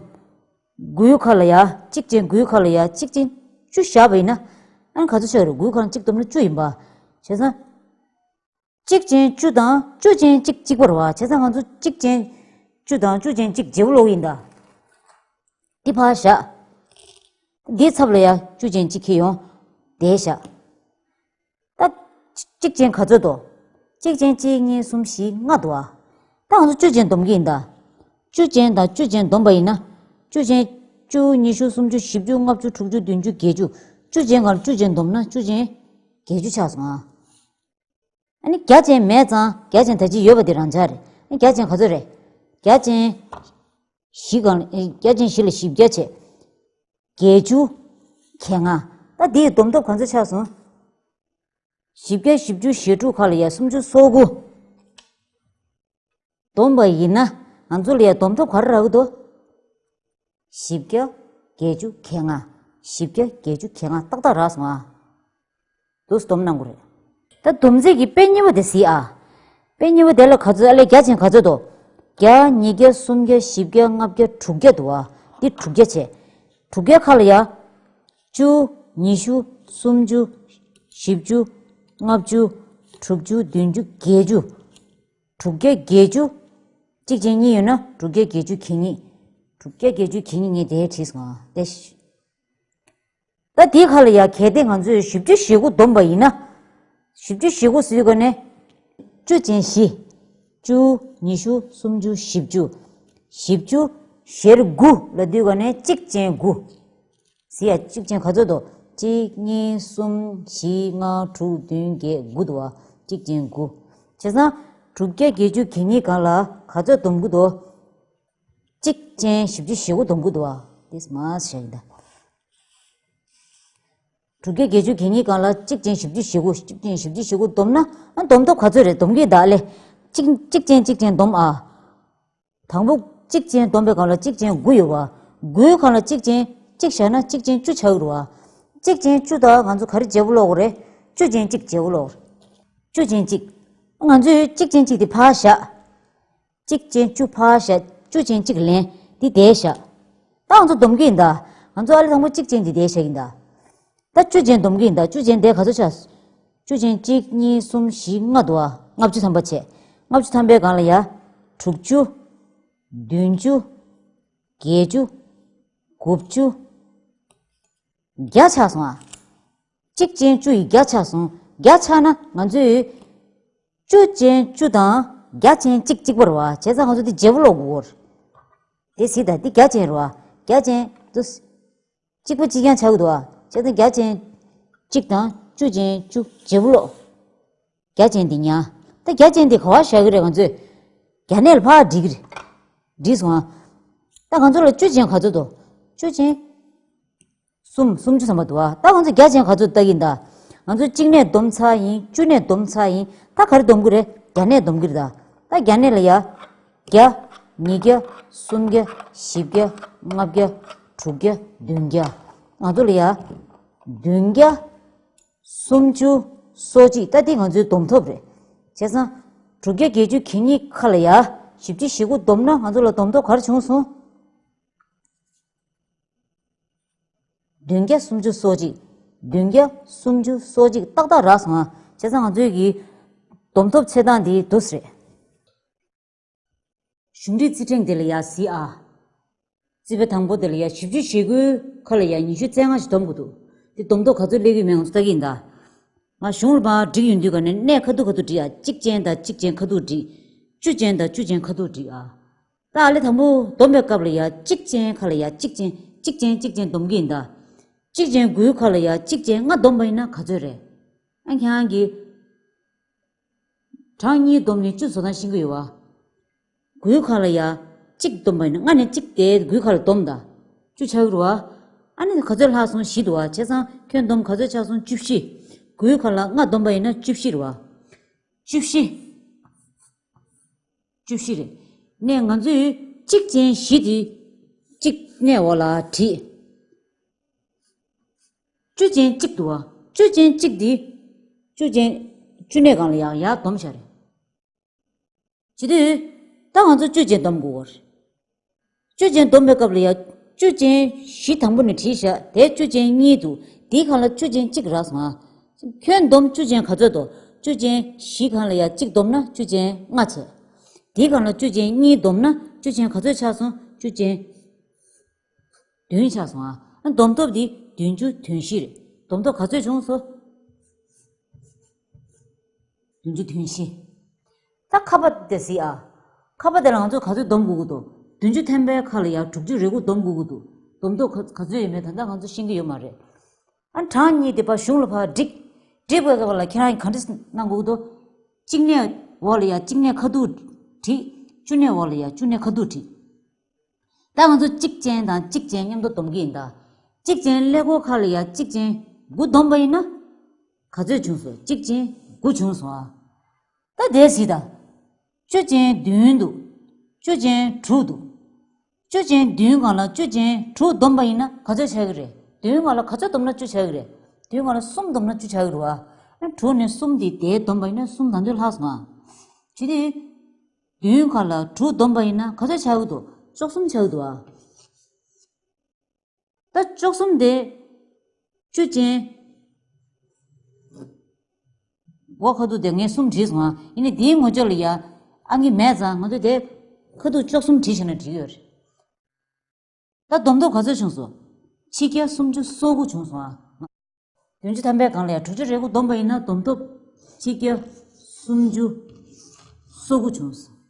དགུའི་ཁ་ལ་ཡ། གཅིག་ཅན་དགུའི་ཁ་ལ་ཡ་གཅིག་ཅན་བཅུ་བཞག་པ་ཡིན་ན། ཨ་ནི་ག་ཚོད་ཆགས་རེད། དགུའི་ཁ་ལ་གཅིག་བསྡོམས་ན་བཅུ་ཡིན་པ། བྱས་ཙང་། གཅིག་ཅན་བཅུ་དང་བཅུ་ཅན་གཅིག་གཅིག་པ་རེད་བ། བྱས་ཙང་ང་ཚོ་གཅིག་ཅན་བཅུ་དང་བཅུ་ཅན་གཅིག་བརྗེ་པོ་ཀློག་གི་ཡིན་ད། འདི་ཕར་བཞག་འདིའི་ཚབ་ལ་ཡ་བཅུ་ཅན་གཅིག་འཁྱེར་ཡོང་། དེ་བཞག་ད། གཅིག་ཅན་ག་ཚོད་འདུག་གཅིག་ཅན་གཅིག་གཉིས་གསུམ་བཞི་ལྔ་འདུག་ཨ། ད་ང་ཚོ་བཅུ་ཅན་བསྡོམས་ཀྱི་ཡིན་ད། བཅུ་ཅན་དང་བཅུ་ཅན་བསྡོམས་པ་ཡིན་ན། བཅུ་ཅན། བཅུ། ཉི་ཤུ། སུམ་ཅུ། བཞི་བཅུ། ལྔ་བཅུ། དྲུག་ཅུ། བདུན་ཅུ། བརྒྱད་ཅུ། བཅུ་ཅན་སྒང་ལ་བཅུ་ཅན་བསྡོམས་ན་བཅུ་ཅན་བརྒྱད་ཅུ་ཆགས་སོང་ཨ། ཨ་ནི་བརྒྱ་ཅན་མེད་ཙང་བརྒྱ་ཅན་ད་ཅི་ཡོད་པ་དེ་རང་འཇགས་རེད། ཨ་ནི་བརྒྱ་ཅན་ག་ཚོད་རེད། བརྒྱ་ཅན་བཞི་སྒང་ལ། ཨ། བརྒྱ་ཅན་བཞི་ལ་བཞི་བརྒྱ་བྱས། བརྒྱད་ཅུ་གྱ་ལྔ། ད་འདིའི་བསྡོམས་ཐོབ་ག་ཚོད་ཆགས་སོང་། བཞི་བརྒྱ་བཞི་བཅུ་ཞེ་དྲུག་ཁ་ལ་ཡ་སུམ་ཅུ་སོ་དགུ། བསྡོམས་པ་ཡིན་ན་ང་ཚོ་ལ་ཡ་བསྡོམས་ཐོབ་ག་རེ་རག་གི་འདུག་བཞི་བརྒྱ་བརྒྱད་ཅུ་གྱ་ལྔ། བཞི་བརྒྱ་བརྒྱད་ཅུ་གྱ་ལྔ་ཏག་ཏག་རག་སོང་ཨ། འདུག་སེ་བསྡོམས་གནང་དགོས་རེད། ད་བསྡོམས་རྩིས་ཀྱི་དཔེ་གཉིས་པ་དེ་གཟིགས་ཨ། དཔེ་གཉིས་པ་དེ་ལ་ག་ཚོད། ཨ་ལས་བརྒྱ་ཅན་ག་ཚོད་འདུག་བརྒྱ། ཉིས་བརྒྱ། སུམ་བརྒྱ། བཞི་བརྒྱ། ལྔ་བརྒྱ། དྲུག་བརྒྱ་འདུག་ཨ། འདི་དྲུག་བརྒྱ་བྱས། དྲུག་བརྒྱ་ཁ་ལ་ཡ། བཅུ། ཉི་ཤུ། སུམ་ཅུ། བཞི་བཅུ། ལྔ་བཅུ། དྲུག་ཅུ། བདུན་ཅུ། བརྒྱད་ཅུ། དྲུག་བརྒྱ་བརྒྱད་ཅུ། གཅིག་ཅན་གཉིས་ཡོད་ན་དྲུག་བརྒྱ་བརྒྱད་ཅུ་གྱ་གཉིས། དྲུག་བརྒྱ་བརྒྱད་ཅུ་གྱ་གཉིས་ངས་དེ་བྲིས་སོང་ཨ། དེ། ད་ ད་དེའི་ཁ་ལ་ཡ་གལ་ཏེ་ང་ཚོས་བཞི་བཅུ་ཞེ་དགུ་བསྡོམས་པ་ཡིན་ན། བཞི་བཅུ་ཞེ་དགུ་ཟེར་དུས་ཀ་ནས། བཅུ་ཅན་བཞི། བཅུ། ཉི་ཤུ། སུམ་ཅུ། བཞི་བཅུ། བཞི་བཅུ་ཞེར་དགུ་ལབ་དུས་ཀ་ནས་གཅིག་ཅན་དགུ། ཟེར་ཡ་གཅིག་ཅན་ག་ཚོད་འདུག་གཅིག་གཉིས། གསུམ། བཞི། ལྔ། དྲུག་བདུན། བརྒྱད། དགུ་འདུག་བ། གཅིག་ཅན་དགུ། བྱས་ཙང་། དྲུག་བརྒྱ་བརྒྱད་ཅུ་གྱ་གཉིས་སྒང་ལ་ག་ཚོད་བསྡོམས་ཀྱི་འདུག་གཅིག་ཅན་བཞི་བཅུ་ཞེ་དགུ་བསྡོམས་ཀྱི་འདུག་བ། དེ་མ་བྱས་ཡིན་ད། དྲུག་བརྒྱ་བརྒྱད་ཅུ་གྱ་གཉིས་སྒང་ལ་གཅིག་ཅན་བཞི་བཅུ་ཞེ་དགུ། གཅིག་ཅན་བཞི་བཅུ་ཞེ་དགུ་བསྡོམས་ན། ཨ། བསྡོམས་ཐོབ་ག་ཚོད་རེད། བསྡོམས་ཀྱི་ཡིན་ད་ལེ། གཅིག་གཅིག་ཅན་གཅིག་ཅན་བསྡོམས་ཨ། དང་པོ་གཅིག་ཅན་བསྡོམས་པའི་སྒང་ལ་གཅིག་ཅན་དགུ་ཡོད་པ། དགུའི་སྒང་ལ་གཅིག་ཅན་གཅིག་བཞག་ན་གཅིག་ཅན་བཅུ་ཆགས་ཀྱི་རེད་བ། གཅིག་ཅན་བཅུ་དང་ང་ཚོ་ག་རེ་བརྗེ་པོ་ཀློག་དགོས་རེད། བཅུ་ཅན་གཅིག་བརྗེ་པོ་ཀློག་དགོས་རེད། བཅུ་ཅན་གཅིག་ང་ཚོས་གཅིག་ཅན་གཅིག་དེ་ཕར་བཞག་གཅིག་ཅན་བཅུ་ཕར་བཞག་བཅུ་ཅན་གཅིག་ལེན། འདི་བསྡད་བཞག་ད་ང་ཚོ་བསྡོམས་ཀྱི་ཡིན་ད། ང་ཚོ་ཨ་ལེ་དང་པོ་གཅིག་ཅན་འདི་བསྡད་བཞག་ཡིན་ད། ད་བཅུ་ཅན་བསྡོམས་ཀྱི་ཡིན་ད། བཅུ་ཅན་དེ་ག་ཚོད་ཆགས། བཅུ་ཅན་གཅིག་གཉིས། གསུམ། བཞི། ལྔ་འདུག་ཨ། ལྔ་བཅུ་ཐམ་པ་བྱས། ལྔ་བཅུ་ཐམ་པའི་སྒང་ལ་ཡ། དྲུག་ཅུ། བདུན་ཅུ། བརྒྱད་ཅུ། དགུ་བཅུ། བརྒྱ་ཆགས་སོང་ཨ། གཅིག་ཅན་བཅུ་ཡིས་བརྒྱ་ཆགས་སོང་། བརྒྱ་ཆགས་ན་ང་ཚོས་བཅུ་ཅན་བཅུ་དང་བརྒྱ་ཅན་གཅིག་གཅིག་པ་རེད་བ། བྱས་ཙང་ང་ཚོ་འདི་བརྗེ་པོ་ཀློག་དགོས་རེད། དེ་གཟིགས་དང་། འདི་བརྒྱ་ཅན་རེད་བ། བརྒྱ་ཅན་དུ། གཅིག་པ་གཅིག་རྐྱང་ཆགས་ཀྱི་འདུག་བ། བྱས་ཙང་བརྒྱ་ཅན་གཅིག་དང་བཅུ་ཅན་བཅུ་བརྗེ་པོ་ཀློག་བརྒྱ་ཅན་འདི་ཉར། ད་བརྒྱ་ཅན་འདི་ག་པར་བཞག་གི་རེད། ང་ཚོས་བརྒྱ་གནས་ལ་ཕར་སྒྲིག་གི་རེད། སྒྲིག་སོང་ཨ། ད་ང་ཚོ་ལ་བཅུ་ཅན་ག་ཚོད་འདུག་བཅུ་ཅན་གསུམ། སུམ་ཅུ་ཐམ་པ་འདུག་ཨ། ད་ང་ཚོ་བརྒྱ་ཅན་ག་ཚོད་ལྟ་གི་ཡིན་ད། ང་ཚོ་གཅིག་ནས་བསྡོམས་ཚར་ཡིན། བཅུ་ནས་བསྡོམས་ཚར་ཡིན། ད་ག་རེ་བསྡོམས་ཀྱི་རེད། བརྒྱ་གནས་བསྡོམས་ཀྱི་རེད་ད། ད་བརྒྱ་གནས་ལ་ཡ། བརྒྱ། ཉིས་བརྒྱ། སུམ་བརྒྱ། བཞི་བརྒྱ། ལྔ་བརྒྱ། དྲུག་བརྒྱ། བདུན་བརྒྱ། ང་ཚོ་ལ་ཡ། བདུན་བརྒྱ། སུམ་ཅུ་སོ་གཅིག་ད་འདི་ང་ཚོའི་བསྡོམས་ཐོབ་རེད། བྱས་ཙང་། དྲུག་བརྒྱ་བརྒྱད་ཅུ་གྱ་གཉིས་ཁ་ལ་ཡ། བཞི་བཅུ་ཞེ་དགུ་བསྡོམས་ན་ང་ཚོ་ལ་བསྡོམས་ཐོབ་ག་རེ་བྱུང་སོང་། བདུན་བརྒྱ་སུམ་ཅུ་སོ་གཅིག་བདུན་བརྒྱ་སུམ་ཅུ་སོ་གཅིག་ཏག་ཏག་རག་སོང་ཨ། བྱས་ཙང་ང་ཚོའི་གི་བསྡོམས་ཐོབ་ཚེས་གྲངས་འདི་འདུག་སེ་རེད། གཞུང་འབྲེལ་རྩིས་ཕྲེང་དེ་ལ་ཡ་གཟིགས་ཨ། རྩིས་པ་དང་པོ་དེ་ལ་ཡ་བཞི་བཅུ་ཞེ་དགུའི་ཁ་ལ་ཡ་ཉི་ཤུ་རྩ་ལྔ་ཞིག་བསྡོམས་དགོས་འདུག་དེ་བསྡོམས་ཐོབ་ག་ཚོད་སླེབས་ཀྱི་མེད་ང་ཚོ་ལྟ་གི་ཡིན་ད། ང་གཞུང་ལ་མར་བསྒྲིགས་ཡོང་དུས་ག་ནས་གནས་ཁ་ཐུག་ཁ་ཐུག་བསྒྲིགས་ཨ། གཅིག་ཅན་དང་གཅིག་ཅན་ཁ་ཐུག་བསྒྲིགས། བཅུ་ཅན་དང་བཅུ་ཅན་ཁ་ཐུག་བསྒྲིགས་ཨ། ད་ཨ་ལེ་དང་པོ་བསྡོམས་པའི་སྐབས་ལ་ཡ་གཅིག་ཅན་ཁ་ལ་ཡ་གཅིག་ཅན་གཅིག་ཅན་གཅིག་ཅན་བསྡོམས་ཀྱི་ཡིན་ད། གཅིག་ཅན་དགུའི་ཁ་ལ་ཡ་གཅིག་ཅན་ལྔ་བསྡོམས་པ་ཡིན་ན་ག་ཚོད་རེད། ཨ་ཁྱེད་རང་གིས། གྲངས་གཉིས་བསྡོམས་ནས་བཅུ་བཟོ་སྟངས་ཤེས་ཀྱི་ཡོད་བ། དགུའི་ཁ་ལ་ཡ། གཅིག་བསྡོམས་པ་ཡིན་ན་ལྔ་ནས་གཅིག་དེ་དགུའི་ཁ་ལ་བསྡོམས་དང་། བཅུ་ཆགས་ཀྱི་རེད་བ། ཨ་ནི་ག་ཚོད་ལྷག་སོང་། བཞི་འདུག་བ། བྱས་ཙང་ཁྱོན་བསྡོམས་ག་ཚོད་ཆགས་སོང་། བཅུ་བཞི། དགུའི་ཁ་ལ་ལྔ་བསྡོམས་པ་ཡིན་ན་བཅུ་བཞི་རེད་བ། བཅུ་བཞི། བཅུ་བཞི་རེད། ནས་ང་ཚོས་གཅིག་ཅན་བཞི་དེ། གཅིག་གནས་འོག་ལ་བྲིས། བཅུ་ཅན་གཅིག་འདུག་བ། བཅུ་ཅན་གཅིག་འདི། བཅུ་ཅན། བཅུ་གནས་སྒང་ལ་ཡར་ཡར་བསྡོམས་བཞག་རེད། བྱེད་དུས། ད་ང་ཚོ་བཅུ་ཅན་བསྡོམས་དགོས་རེད། བཅུ་ཅན་བསྡོམས་པའི་སྐབས་ལ་ཡ། བཅུ་ཅན་བཞི་དང་པོ་ནས་བྲིས་བཞག་དེ་བཅུ་ཅན་གཉིས་འདུག་དེའི་སྒང་ལ་བཅུ་ཅན་གཅིག་རག་སོང་ཨ། ཁྱོན་བསྡོམས་བཅུ་ཅན་ག་ཚོད་འདུག་བཅུ་ཅན་བཞི་སྒང་ལ་ཡ་གཅིག་བསྡོམས་ན་བཅུ་ཅན་ལྔ་བྱས། དེའི་སྒང་ལ་བཅུ་ཅན་གཉིས་བསྡོམས་ན་བཅུ་ཅན་ག་ཚོད་ཆགས་སོང་། བཅུ་ཅན། བདུན་ཆགས་སོང་ཨ། བསྡོམས་ཐོབ་འདི་བདུན་ཅུ་དོན་བཞི་རེད། བསྡོམས་ཐོབ་ག་ཚོད་བྱུང་སོང་། བདུན་ཅུ་དོན་བཞི། ད་ཁ་པ་དེ་གཟིགས་ཨ། ཁ་པ་དེ་ལ་ང་ཚོས་ག་ཚོད་བསྡོམས་དགོས་ཀྱི་འདུག་བདུན་ཅུ་ཐམ་པའི་ཁ་ལ་ཡ་དྲུག་ཅུ་རེ་དགུ་བསྡོམས་དགོས་ཀྱི་འདུག་བསྡོམས་ཐོབ་ག་ག་ཚོད་ཡོད་མེད་ད་ལྟ་ང་ཚོ་ཤེས་ཀྱི་ཡོད་མ་རེད། ཨ། གྲངས་གཉིས་དེ་ཕར་གཞུང་ལ་ཕར་བསྒྲིགས། བསྒྲིགས་པའི་སྐབས་ལ་ཁྱེད་རང་གིས་ག་འདྲ་གནང་དགོས་ཀྱི་འདུག་གཅིག་གནས་འོག་ལ་ཡ་གཅིག་གནས་ཁ་ཐུག་བྲིས། བཅུ་གནས་འོག་ལ་ཡ་བཅུ་གནས་ཁ་ཐུག་བྲིས། ད་ང་ཚོ་གཅིག་ཅན་དང་གཅིག་ཅན་མཉམ་དུ་བསྡོམས་ཀྱི་ཡིན་ད། གཅིག་ཅན་ཀླད་ཀོར་ཁ་ལ་ཡ་གཅིག་ཅན་དགུ་བསྡོམས་པ་ཡིན་ན། ག་ཚོད་བྱུང་སོང་། གཅིག་ཅན་དགུ་བྱུང་སོང་ཨ། ད་དེ་གཟིགས་དང་། བཅུ་ཅན་བདུན་འདུག་བཅུ་ཅན་དྲུག་འདུག་བཅུ་ཅན་བདུན་སྒང་ལ་བཅུ་ཅན་དྲུག་བསྡོམས་པ་ཡིན་ན་ག་ཚོད་ཆགས་ཀྱི་རེད། བདུན་སྒང་ལ་ག་ཚོད་བསྡོམས་ན་བཅུ་ཆགས་ཀྱི་རེད། བདུན་སྒང་ལ་གསུམ་བསྡོམས་ན་བཅུ་ཆགས་ཀྱི་རེད་བ། ཨ། དྲུག་ནས་གསུམ་དེ་དེ་བསྡོམས་པ་ཡིན་ན་གསུམ་ད་དུང་ལྷག་སོང་ཨ། བྱས་དུས། བདུན་སྒང་ལ་དྲུག་བསྡོམས་པ་ཡིན་ན་ག་ཚོད་ཆགས་ཀྱི་འདུག་བཅུ་གསུམ་ཆགས་ཀྱི་འདུག་ཨ། ད་བཅུ་གསུམ་དེ། བཅུ་ཅན། འོག་ཁ་ཐུག་དེ་ངས་གསུམ་བྲིས་སོང་ཨ། ཡིན་ནའི་དེའི་ངོས་ཕྱོགས་ལ་ཡ། ཨང་ཀི་མེད་ཙང་ང་ཚོས་དེ། ཁ་ཐུག་བཅུ་གསུམ་བྲིས་བཞག་ན་འགྲིག་ཡོད་རེད། ད་བསྡོམས་ཐོབ་ག་ཚོད་བྱུང་སོང་། ཆིག་བརྒྱ་སུམ་ཅུ་སོ་དགུ་བྱུང་སོང་ཨ། བདུན་ཅུ་ཐམ་པའི་སྒང་ལ་ཡང་དྲུག་ཅུ་རེ་དགུ་བསྡོམས་པ་ཡིན་ན་བསྡོམས་ཐོབ་ཆིག་བརྒྱ་སུམ་ཅུ་སོ་དགུ་བྱུང་སོང་།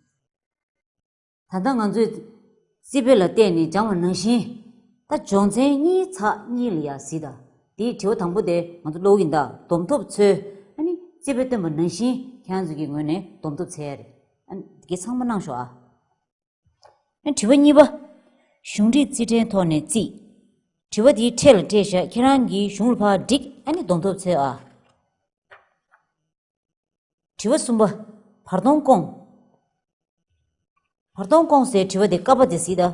ད་ལྟ་ང་ཚོས་རྩིས་དཔེ་ལ་བལྟས་ནས་སྦྱངས་པ་ནང་བཞིན། ད་སྦྱོང་ཚན་གཉིས་ཚེག་གཉིས་ལ་ཡ་གཟིགས་དང་། དེའི་དྲི་བ་དང་པོ་དེ་ང་ཚོ་ཀློག་གི་ཡིན་ད། བསྡོམས་ཐོབ་ཚོས་ཨ་ནི་རྩིས་དཔེ་སྟོན་པ་ནང་བཞིན་ཁྱེད་རང་ཚོ་གི་ངོས་ནས་བསྡོམས་ཐོབ་འཚོལ་ཡ་རེད། ཨ་ནི་དེ་གའི་ཚང་མ་གནང་ཤོག་ཨ། ཨ་ནི་དྲི་བ་གཉིས་པ། གཞུང་འགྲིག་རྩིས་ཕྲན་ཐོག་ནས་རྩིས། དྲི་བ་དེའི་ཕྲད་ལ་སྤྲད་བཞག་ཁྱེད་རང་གིས་གཞུང་ལ་ཕར་བསྒྲིགས། ཨ་ནི་བསྡོམས་ཐོབ་འཚོལ་ཨ། དྲི་བ་གསུམ་པ། བར་སྟོང་སྐོང་། བར་སྟོང་སྐོང་ཟེར་དྲི་བ་དེ་ཀ་པ་དེ་གཟིགས་དང་།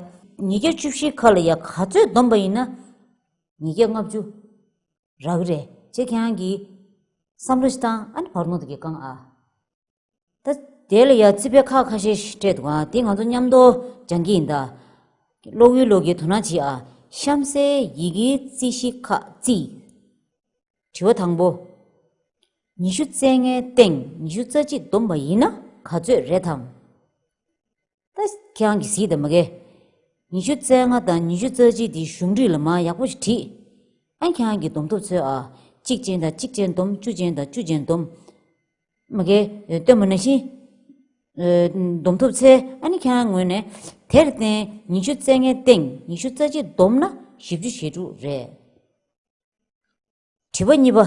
ཉིས་བརྒྱ་བཅུ་བཞི་ཁ་ལ་ཡ་ག་ཚོད་བསྡོམས་པ་ཡིན་ན། ཉིས་བརྒྱ་ལྔ་བཅུ་རག་གི་རེད། ཅེས་ཁྱེད་རང་གིས་བསམ་བློ་ཞིག་བཏང་། ཨ་ནི་བར་སྟོང་དེ་གའི་བསྐང་ཨ། ད་དེ་ལ་ཡ་རྩིས་དཔེ་ཁག་ཁ་ཤས་ཤིག་སྤྲད་འདུག་ཨ། དེ་ང་ཚོ་མཉམ་དུ་སྦྱང་གི་ཡིན་ད། ཀློག་ཡུལ་ལོག་གི་དོ་སྣང་བྱེད་ཨ། གཤམ་གསལ་ཡི་གེའི་རྩིས་གཞི་ཁག་རྩིས། དྲི་བ་དང་པོ། ཉི་ཤུ་རྩ་ལྔའི་སྟེང་ཉི་ཤུ་རྩ་གཅིག་བསྡོམས་པ་ཡིན་ན་ག་ཚོད་རེད་དམ། ད་ཁྱེད་རང་གིས་གཟིགས་དང་མ་གས། ཉི་ཤུ་རྩ་ལྔ་དང་ཉི་ཤུ་རྩ་གཅིག་དེ་གཞུང་འགྲིག་ལ་མར་ཡག་པོ་ཞིག་བྲིས། ཨ་ཁྱེད་རང་གིས་བསྡོམས་ཐོབ་འཚོལ་ཨ། གཅིག་ཅན་དང་གཅིག་ཅན་བསྡོམས། བཅུ་ཅན་དང་བཅུ་ཅན་བསྡོམས། མ་གས། སྟོན་པ་ནང་བཞིན་བསྡོམས་ཐོབ་འཚོལ། ཨ་ནི་ཁྱེད་རང་ངོས་ནས་དེར་བརྟེན་ཉི་ཤུ་རྩ་ལྔའི་སྟེང་ཉི་ཤུ་རྩ་གཅིག་བསྡོམས་ན་བཞི་བཅུ་ཞེ་དྲུག་རེད། དྲི་བ་གཉིས་པ།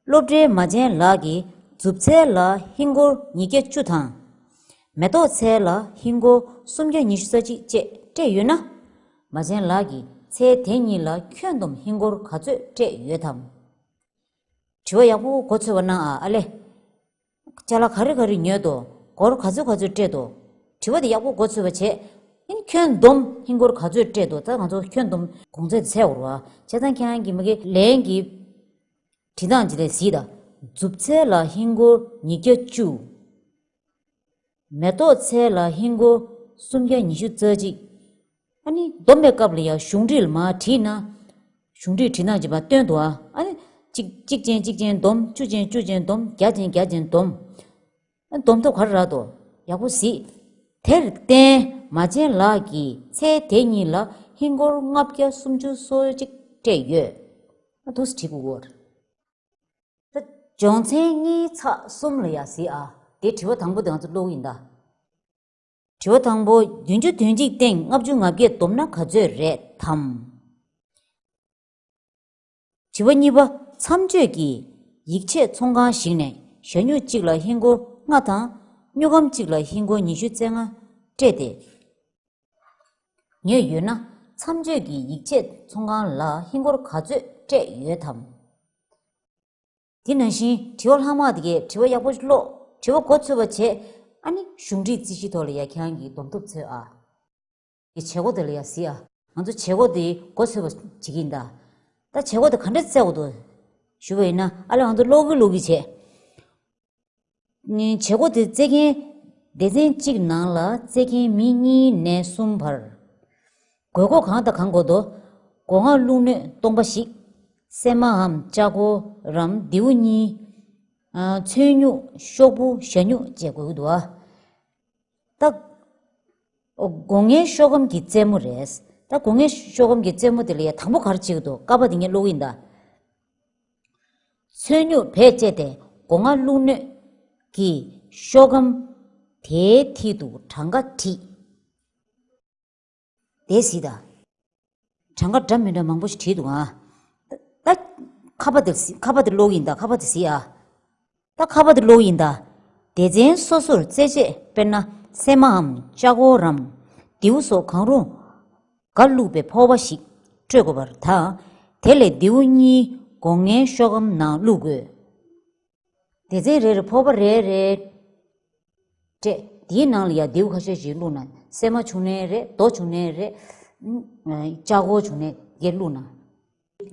སློབ་གྲྭའི་མ་བྱན་ལགས་ཀྱིས་མཛུབ་ཚལ་ལ་ཧིན་སྒོར་ཉིས་བརྒྱ་བཅུ་དང་། མེ་ཏོག་ཚལ་ལ་ཧིན་སྒོར་སུམ་བརྒྱ་ཉི་ཤུ་རྩ་གཅིག་བཅས་སྤྲད་ཡོད་ན། མ་བྱན་ལགས་ཀྱིས་ཚལ་དེ་གཉིས་ལ་ཁྱོན་བསྡོམས་ཧིན་སྒོར་ག་ཚོད་སྤྲད་ཡོད་དམ། དྲི་བ་ཡག་པོ་མགོ་ཚོས་པ་གནང་ཨ། ཨ་ལེ། ཅ་ལག་ག་རེ་ག་རེ་ཉོས་དོ། སྒོར་ག་ཚོད་ག་ཚོད་སྤྲད་དོ། དྲི་བ་དེ་ཡག་པོ་མགོ་ཚོས་པ་བྱས། ཨ་ནི་ཁྱོན་བསྡོམས་ཧིན་སྒོར་ག་ཚོད་སྤྲད་དོ། ད་ང་ཚོ་ཁྱོན་བསྡོམས་གོང་ཚད་དེ་འཚོལ་དགོས་རེད་བ། བྱས་ཙང་ཁྱེད་རང་གིས་མ་གི་ལན་གྱི་བྲིས་སྟངས་ཅིག་ལ་གཟིགས་དང་། མཛུབ་ཚལ་ལ་ཧིན་སྒོར་ཉིས་བརྒྱ་བཅུ། མེ་ཏོག་ཚལ་ལ་ཧིན་སྒོར་སུམ་བརྒྱ་ཉི་ཤུ་རྩ་གཅིག། ཨ་ནི་བསྡོམས་པའི་སྐབས་ལ་ཡང་གཞུང་འགྲིག་ལ་མར་བྲིས་ན། གཞུང་འགྲིག་བྲིས་སྟངས་ཅིག་མར་སྟོན་འདུག་ཨ། ཨ་ནི་གཅིག་གཅིག་ཅན་གཅིག་ཅན་བསྡོམས། བཅུ་ཅན་བཅུ་ཅན་བསྡོམས། བརྒྱ་ཅན་བརྒྱ་ཅན་བསྡོམས། ཨ། བསྡོམས་ཐོབ་ག་རེ་རག་འདུག་ཡག་པོ་གཟིགས། དེར་བརྟེན་མ་བྱན་ལགས་ཀྱིས་ཚལ་དེ་གཉིས་ལ་ཧིན་སྒོར་ལྔ་བརྒྱ་སུམ་ཅུ་སོ་གཅིག་སྤྲད་ཡོད། ཨ། འདུག་སེ་བྲིས་དགོས་ཀྱི་རེད། ད་སྦྱོང་ཚན་གཉིས་ཚེག་གསུམ་ལ་ཡ་གཟིགས་ཨ། དེ་དྲི་བ་དང་པོ་དེ་ང་ཚོ་ཀློག་གི་ཡིན་ད། དྲི་བ་དང་པོ། བདུན་ཅུ་དོན་གཅིག་སྟེང་ལྔ་བཅུ་ང་བརྒྱད་བསྡོམས་ན་ག་ཚོད་རེད་དམ། དྲི་བ་གཉིས་པ། མཚམས་གཅོད་ཀྱིས་ཡིག་ཆའི་ཚོང་ཁང་ཞིག་ནས་ཞྭ་སྨྱུག་གཅིག་ལ་ཧིན་སྒོར་ལྔ་དང་། སྨྱུག་སྒམ་གཅིག་ལ་ཧིན་སྒོར་ཉི་ཤུ་རྩ་ལྔ་སྤྲད་དེ་ཉོས་ཡོད་ན། མཚམས་གཅོད་ཀྱིས་ཡིག་ཆའི་ཚོང་ཁང་ལ་ཧིན་སྒོར་ག་ཚོད་སྤྲད་ཡོད་དམ། དེ་ནང་བཞིན་དྲི་བ་ལྷག་མ་དེ་གའི་དྲི་བ་ཡག་པོ་ཀློག་དྲི་བ་མགོ་ཚོས་པ་བྱས། ཨ་ནི་གཞུང་འགྲིག་རྩིས་གཞི་ཐོག་ལ་ཡ་ཁྱེད་རང་གིས་བསྡོམས་ཐོབ་འཚོལ་ཨ། དེ་བྱེད་སྒོ་དེ་ལ་ཡ་གཟིགས་ཨ། ང་ཚོ་བྱེད་སྒོ་དེ་མགོ་ཚོས་པ་བྱེད་ཀྱི་ཡིན་ད། ད་བྱེད་སྒོ་དེ་ག་འདྲས་བཙལ་དགོས་འདུག་ཞུ་བ་ཡིན་ན། ཨ་ལེ། ང་ཚོ་ཀློག་གི་ཀློག་གི་བྱས། ནི་བྱེད་སྒོ་དེ་རྩེད་མཁན། སྡེ་ཚན་གཅིག་ནང་ལ་རྩེད་མཁན་མི་གཉིས་ནས་གསུམ་བར། དགོས་མཁོ་གང་དང་གང་དགོས་འདུག་སྒོ་ང་བླུགས་སྣོད་སྟོང་པ་ཞིག་སྲན་མའམ་ལྕགས་སྒོར་རམ་མདེའུ་གཉིས། ཨ། ཚོན་སྨྱུག་ཤོག་བུ་ཞྭ་སྨྱུག་བཅས་དགོས་ཀྱི་འདུག་ཨ། ད། སྒོ་ངའི་ཤོག་སྒམ་གྱི་རྩེད་མོ་རེད། ད་སྒོ་ངའི་ཤོག་སྒམ་གྱི་རྩེད་མོ་དེ་ལ་ཡ་དང་པོ་ག་རེ་བྱེད་ཀྱི་འདུག་ཀ་པ་དེ་ངས་ཀློག་གི་ཡིན་ད། ཚོན་སྨྱུག་བེད་སྤྱད་དེ་སྒོ་ང་བླུགས་སྣོད་ཀྱི་ཤོག་སྒམ་དེའི་མཐིལ་དུ་གྲངས་ཀ་བྲིས། དེ་གཟིགས་དང་། གྲངས་ཀ་འདྲ་མི་འདྲ་མང་པོ་ཞིག་བྲིས་འདུག་ཨ། ད་ཁ་པ་དེ་གཟིགས། ཁ་པ་དེ་ཀློག་གི་ཡིན་ད། ཁ་པ་དེ་གཟིགས་ཨ། ད་ཁ་པ་དེ་ཀློག་གི་ཡིན་ད། སྡེ་ཚན་སོ་སོར་རྩེད་ཆས། དཔེར་ན་སྲན་མའམ་ལྕགས་སྒོར་རམ་མདེའུ་སོགས་གང་རུང་ག་བླུགས་པའི་ཕོར་པ་ཞིག་སྤྲོད་དགོས་པར་ཐལ། དེ་ལས་མདེའུ་གཉིས་སྒོ་ངའི་ཤོག་སྒམ་ནང་བླུགས་དགོས། སྡེ་ཚན་རེ་རེར་ཕོར་པ་རེ་རེ་སྤྲད། དེའི་ནང་ལ་ཡ་མདེའུ་ཁ་ཤས་ཤིག་བླུགས་ན། སྲན་མ་བྱུང་ནའི་རེད། རྡོ་བྱུང་ནའི་རེད། ཨ། ལྕགས་སྒོར་བྱུང་ནའི་དེ་བླུགས་ན།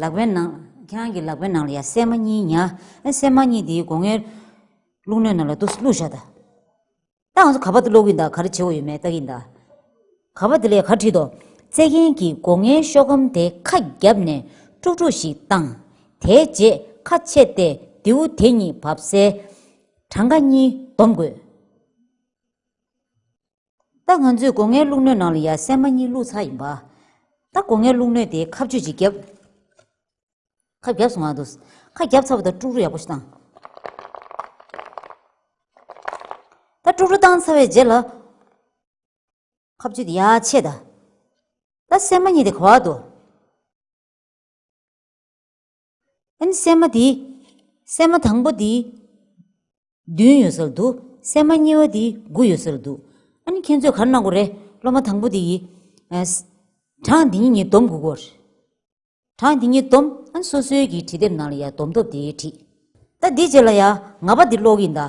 ལག་པའི་ནང་། ཁྱེད་རང་གི་ལག་པའི་ནང་ལ་ཡ་སྲན་མ་གཉིས་ཉར། ཨ། སྲན་མ་གཉིས་དེའི་སྒོ་ངའི་བླུགས་སྣོད་ནང་ལ་འདུག་སེ་བླུགས་བཞག་ད། ད་ང་ཚོ་ག་པ་དེ་ཀློག་གི་ཡིན་ད། ག་རེ་བྱེད་དགོས་ཡོད་མེད་ལྟ་གི་ཡིན་ད། ག་པ་དེ་ལ་ག་རེ་བྲིས་འདུག་རྩེད་མཁན་གྱིས་སྒོ་ངའི་ཤོག་སྒམ་དེ་ཁ་བརྒྱབ་ནས་དཀྲུག་དཀྲུག་ཞིག་བཏང་། དེའི་རྗེས་ཁ་ཕྱེ་སྟེ་མདེའུ་དེ་གཉིས་བབས་སའི་གྲངས་ཀ་གཉིས་བསྡོམས་དགོས། ད་ང་ཚོས་སྒོ་ངའི་བླུགས་སྣོད་ནང་ལ་ཡ་སྲན་མ་གཉིས་བླུགས་ཚར་ཡིན་པ། ད་སྒོ་ངའི་བླུགས་སྣོད་དེ་ཁ་གཅོད་ཅིག་བརྒྱབ། ཁ་བརྒྱབ་སོང་ང་འདུག་ཁ་བརྒྱབ་ཚར་བ་དང་དཀྲུག་རུ་ཡག་པོ་ཞིག་བཏང་། ད་དཀྲུག་རུ་བཏང་ཚར་བའི་རྗེས་ལ། ཁ་བརྗོད་དེ་ཡར་ཆད་ད། ད་སྲན་མ་གཉིས་དེ་ག་བར་འདུག་ཨ་ནི་སྲན་མ་དེ། སྲན་མ་དང་པོ་དེ། བདུན་ཡོད་ས་ལ་འདུག་སྲན་མ་གཉིས་པ་དེ་དགུ་ཡོད་ས་ལ་འདུག་ཨ་ནི་ཁྱེད་ཚོས་ག་རེ་གནང་དགོས་རེད། སློབ་མ་དང་པོ་དེ་ཡི། ཨ། གྲངས་འདི་གཉིས་གཉིས་སྡོམ་དགོས་ཀྱི་ཡོད་རེད། གྲངས་འདི་གཉིས་སྡོམ་ཨ་ནི་སོ་སོའི་གི་བྲིས་དེབ་ནང་ལ་ཡ་སྡོམ་ཐོབ་དེ་བྲིས། ད་འདིའི་རྗེས་ལ་ཡ་ལྔ་པ་འདི་ཀློག་གི་ཡིན་ད།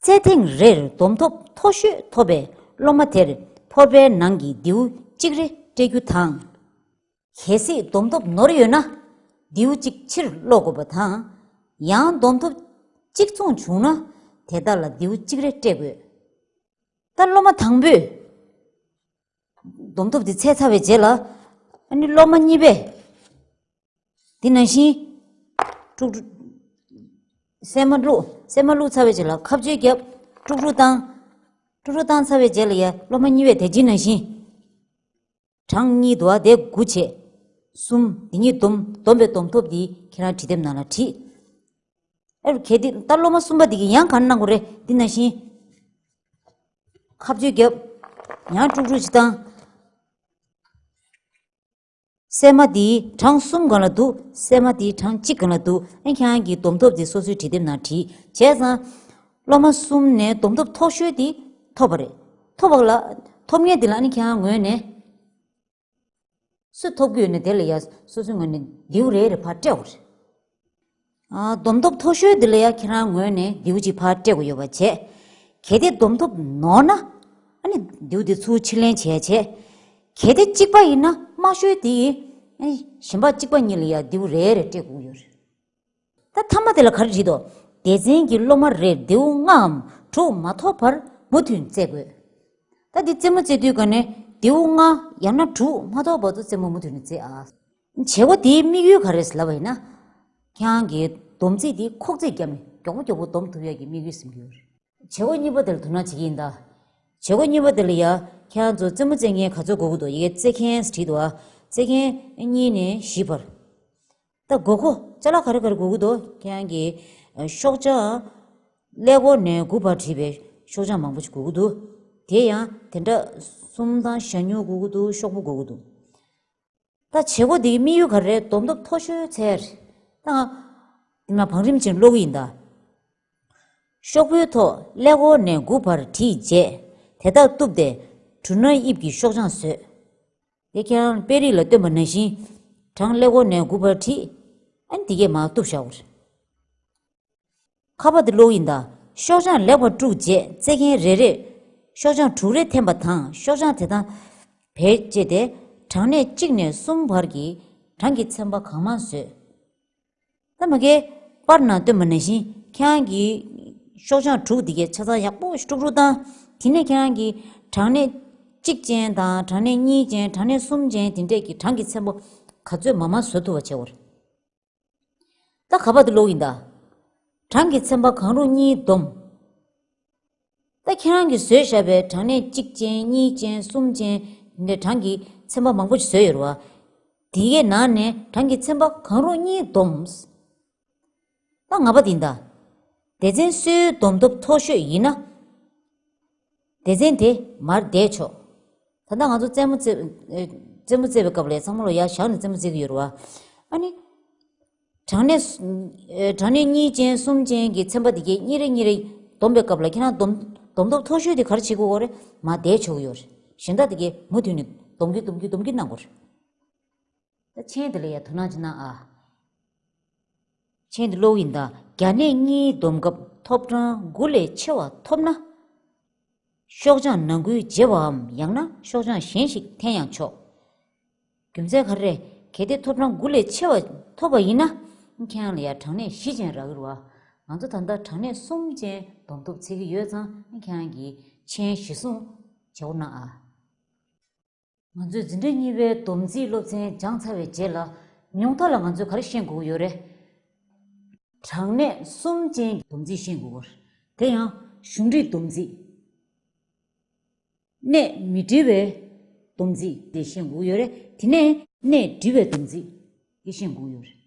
རྩེད་ཐེངས་རེར་སྡོམ་ཐོབ་མཐོ་ཤོས་ཐོབ་པའི་སློབ་མ་དེར་ཕོར་པའི་ནང་གི་མདེའུ་གཅིག་རེ་སྤྲད་རྒྱུ་དང་། གལ་སྲིད་སྡོམ་ཐོབ་ནོར་ཡོད་ན་མདེའུ་གཅིག་ཕྱིར་སློག་དགོས་པ་དང་། ཡང་སྡོམ་ཐོབ་གཅིག་མཚུངས་བྱུང་ན་དེ་དག་ལ་མདེའུ་གཅིག་རེ་སྤྲད་དགོས། ད་སློབ་མ་དང་པོས་སྡོམ་ཐོབ་དེ་ཚད་ཚར་བའི་རྗེས་ལ། ཨ་ནི་སློབ་མ་གཉིས་པས། དེ་ནང་བཞིན། དཀྲུག་དཀྲུག་སྲན་མ་བླུགས། སྲན་མ་བླུགས་ཚར་བའི་རྗེས་ལ་ཁ་བརྗོད་བརྒྱབ། དཀྲུག་དཀྲུག་བཏང་། དཀྲུག་དཀྲུག་བཏང་ཚར་བའི་རྗེས་ལ་ཡ་སློབ་མ་གཉིས་པས་དེ་རྗེས་ནང་བཞིན། གྲངས་གཉིས་འདུག་ཨ་དེ་དགུ་བྱས། གསུམ་འདི་གཉིས་སྡོམ་སྡོམ་པའི་སྡོམ་ཐོབ་འདི་ཁྱེད་རང་བྲིས་དེབ་ནང་ལ་བྲིས། ཨེ་གལ་ཏེ་ད་སློབ་མ་གསུམ་པ་འདི་གིས་ཡང་ག་རེ་གནང་དགོས་རེད་འདི་ནང་བཞིན། ཁ་བརྗོད་བརྒྱབ། ཡང་དཀྲུག་དཀྲུག་ཅིག་བཏང་། སྲན་མ་འདི་གྲངས་གསུམ་སྒང་ལ་འདུག་སྲན་མ་འདི་གྲངས་གཅིག་སྒང་ལ་འདུག་ཨ་ཁྱེད་རང་གིས་སྡོམ་ཐོབ་འདི་སོ་སོའི་བྲིས་དེབ་ནང་བྲིས་བྱས་ཙང་། སློབ་མ་གསུམ་ནས་སྡོམ་ཐོབ་མཐོ་ཤོས་འདི་ཐོབ་པ་རེད། ཐོབ་པ་ལ་ཐོབ་མཁན་འདི་ལ་ཨ་ནི་ཁྱེད་རང་ངོས་ནས། སུ་ཐོབ་ཀྱི་ཡོད་ན་དེ་ལ་ཡ་སོ་སོའི་ངོས་ནས་མདེའུ་རེ་རེ་ཕར་སྤྲད་དགོས་རེད། ཨ། སྡོམ་ཐོབ་མཐོ་ཤོས་འདི་ལ་ཡ་ཁྱེད་རང་ངོས་ནས་མདེའུ་གཅིག་ཕར་སྤྲད་དགོས་ཡོད་པ་བྱས། གལ་ཏེ་སྡོམ་ཐོབ་ནོར་ན། ཨ་ནི་མདེའུ་དེ་ཚུར་ཕྱིར་ལེན་བྱས་བྱས། གལ་ཏེ་གཅིག་པ་ཡིན་ན་དམའ་ཤོས་དེ་ཡིས། ཨ་ནི་གཞན་པ་གཅིག་པ་གཉིས་ལ་ཡ་མདེའུ་རེ་རེ་སྤྲད་དགོས་ཡོད་རེད། ད་མཐའ་མ་དེ་ལ་ག་རེ་བྲིས་འདུག་སྡེ་ཚན་གྱི་སློབ་མ་རེར་མདེའུ་ལྔའམ་དྲུག་མ་ཐོབ་བར་མུ་མཐུད་རྩེད་དགོས། ད་འདི་རྩེད་མོ་རྩེ་དུས་ག་ནས་མདེའུ་ལྔ་ཡང་ན་དྲུག་མ་ཐོབ་བར་དུ་རྩེད་མོ་མུ་མཐུད་ནས་རྩེ་ཨ། བྱེད་སྒོ་དེའི་དམིགས་ཡུལ་ག་རེ་རེད་ལབ་པ་ཡིན་ན། ཁྱེད་རང་གིས་སྡོམ་རྩིས་དེ་ཁོག་རྩིས་བརྒྱབ་ནས་མགྱོགས་པོ་མགྱོགས་པོ་སྡོམ་ཐུབ་ཡག་གི་དམིགས་ཡུལ་ཟིན་གྱི་ཡོད་རེད། བྱེད་སྒོ་གཉིས་པ་དེ་ལ་དོ་སྣང་བྱེད་ཀྱི་ཡིན་ད། བྱེད་སྒོ་གཉིས་པ་དེ་ལ་ཡ་ཁྱེད་རང་ཚོ་རྩེད་མོ་རྩེ་མཁན་ག་ཚོད་དགོས་ཀྱི་འདུག་ཡ་གི་རྩེད་མཁན་བྲིས་འདུག་ཨ། རྩེད་མཁན་གཉིས་ནས་བཞི་བར། ད་དགོས་མཁོ་ཅ་ལག་ག་རེ་ག་རེ་དགོས་ཀྱི་འདུག་ཁྱེད་རང་གི་ཨ་ཤོག་བྱང་། ཀླད་ཀོར་ནས་དགུ་བར་བྲིས་པའི་ཤོག་བྱང་མང་པོ་ཞིག་དགོས་ཀྱི་འདུག་དེ་ཡང་དེ་འདྲ་གསུམ་དང་ཞྭ་སྨྱུག་དགོས་ཀྱི་འདུག་ཤོག་བུ་དགོས་ཀྱི་འདུག་ད་བྱེད་སྒོ་འདིའི་དམིགས་ཡུལ་ག་རེ་རེད། སྡོམ་ཐོབ་མཐོ་ཤོས་འཚོལ་ཡ་རེད། ད་ང་། འདི་མ་བང་རིམ་ཅན་ཀློག་གི་ཡིན་ད། ཤོག་བུའི་ཐོག་ཀླད་ཀོར་ནས་དགུ་བར་བྲིས་རྗེས། དེ་དག་གཏུབས་ཏེ། འབྲུ་སྣ་དབྱིབས་ཀྱི་ཤོག་བྱང་བཟོས། དེ་ཁྱེད་རང་དཔེ་རིས་ལ་སྟོན་པ་ནང་བཞིན། གྲངས་ཀླད་ཀོར་ནས་དགུ་བར་བྲིས། ཨ་ནི་དེ་གས་མར་གཏུབས་བཞག་པ་རེད། ཁ་པར་དེ་ཀློག་ཡིན་ད། ཤོག་བྱང་ལེགས་པར་དཀྲུགས་རྗེས་རྩེད་མཁན་རེ་རེས་ཤོག་བྱང་དྲུག་རེ་འཐེན་པ་དང་ཤོག་བྱང་དེ་དང་བེད་སྤྱད་དེ་གྲངས་གནས་གཅིག་ནས་གསུམ་བར་གྱི་གྲངས་ཀྱི་ཚན་པ་གང་མང་བཟོས། ད་མ་གིའི་པར་ནང་སྟོན་པ་ནང་བཞིན་ཁྱེད་རང་གིས་ཤོག་བྱང་དྲུག་འདི་གའི་ཆ་ཚང་ཡག་པོ་ཞིག་དཀྲུག་དཀྲུག་བཏང་། དེ་ནས་ཁྱེད་རང་གིས་གྲངས་གནས་གཅིག་ཅན་དང་གྲངས་གནས་གཉིས་ཅན་གྲངས་གནས་གསུམ་ཅན་དེ་འདྲས་ཀྱི་གྲངས་ཀྱི་ཚན་པ་ག་ཚོད་མང་མང་བཟོ་ཐུབ་པ་བྱེད་དགོས་རེད། ད་ག་པར་དུ་ཀློག་ཡིན་ད། གྲངས་ཀྱི་ཚན་པ་གང་རུང་གཉིས་བསྡོམས། ད་ཁྱེད་རང་གིས་བཟོས་བཞག་པའི་གྲངས་གནས་གཅིག་ཅན་གཉིས་ཅན་གསུམ་ཅན་འདི་འདྲའི་གྲངས་ཀྱི་ཚན་པ་མང་པོ་ཞིག་བཟོས་ཡོད་རེད་བ། དེ་གའི་ནང་ནས་གྲངས་ཀྱི་ཚན་པ་གང་རུང་གཉིས་བསྡོམས། ད་ལྔ་པ་དེ་ཡིན་ད། སྡེ་ཚན་སུའི་སྡོམ་ཐོབ་མཐོ་ཤོས་ཡིན་ན། སྡེ་ཚན་དེ་མར་བསྡད་ཆོག་ད་ལྟ་ང་ཚོ་རྩེད་མོ་རྩེ། ཨེ། རྩེད་མོ་རྩེ་བའི་སྐབས་ལ་ཚང་མ་ལ་ཡར་བཞག་ནས་རྩེད་མོ་རྩེ་གི་ཡོད་རེད་བ། ཨ་ནི། གྲངས་གནས། ཨེ། གྲངས་གནས་གཉིས་ཅན་གསུམ་ཅན་གྱི་ཚན་པ་དེ་གའི་གཉིས་རེ་གཉིས་རེ་བསྡོམས་པའི་སྐབས་ལ་ཁྱེད་རང་སྡོམ། སྡོམ་ཐོབ་མཐོ་ཤོས་དེ་ག་རེ་བྱེད་དགོས་རེད། མར་བསྡད་ཆོག་གི་ཡོད་རེད། གཞན་དག་དེ་གའི་མུ་མཐུད་ནས་སྡོམ་རྒྱུ་སྡོམ་རྒྱུ་སྡོམ་རྒྱུ་གནང་དགོས་རེད། ད་མཆན་དེ་ལ་ཡ་དོ་སྣང་ཅིག་གནང་ཨ། མཆན་དེ་ཀློག་ཡིན་ད། བརྒྱ་གནས་གཉིས་བསྡོམས་སྐབས་ཐོབ་གྲངས་དགུ་ལས་ཆེ་བ་ཐོབ་ན། ཤོག་བྱང་ནང་ཁུལ་བརྗེ་བའམ་ཡང་ན་ཤོག་བྱང་གཞན་ཞིག་འཐེན་ཡང་ཆོག་རྒྱུ་མཚན་ག་རེ་རེད། གལ་ཏེ་ཐོབ་གྲངས་དགུ་ལས་ཆེ་བ་ཐོབ་པ་ཡིན་ན། ཁྱེད་རང་ལ་ཡ་གྲངས་གནས་བཞི་ཅན་རག་གི་རེད་བ། ང་ཚོ་ད་ལྟ་གྲངས་གནས་གསུམ་ཅན་སྡོམ་ཐོབ་འཚོལ་གྱི་ཡོད་ཙང་ཁྱེད་རང་གིས་མཆན་གཞི་བཟུང་བྱེད་དགོས་གནང་ཨ། ང་ཚོས་འཛིན་གྲྭ་གཉིས་པའི་སྡོམ་རྩིས་སློབ་ཚན་སྦྱངས་ཚར་བའི་རྗེས་ལ་ཉུང་མཐའ་ལ་ང་ཚོས་ག་རེ་ཤེས་དགོས་ཀྱི་ཡོད་རེད། གྲངས་གནས་གསུམ་ཅན་གྱི་སྡོམ་རྩིས་ཤེས་དགོས་ཀྱི་ཡོད་རེད། དེ་ཡང་གཞུང་འབྲེལ་སྡོམ་རྩིས། གནས་མི་འབྲེལ་བའི་སྡོམ་རྩིས་དེ་ཤེས་དགོས་ཀྱི་ཡོད་རེད། དེ་ནས་གནས་འབྲེལ་བའི་སྡོམ་རྩིས་དེ་ཤེས་དགོས་ཀྱི་ཡོད་རེད།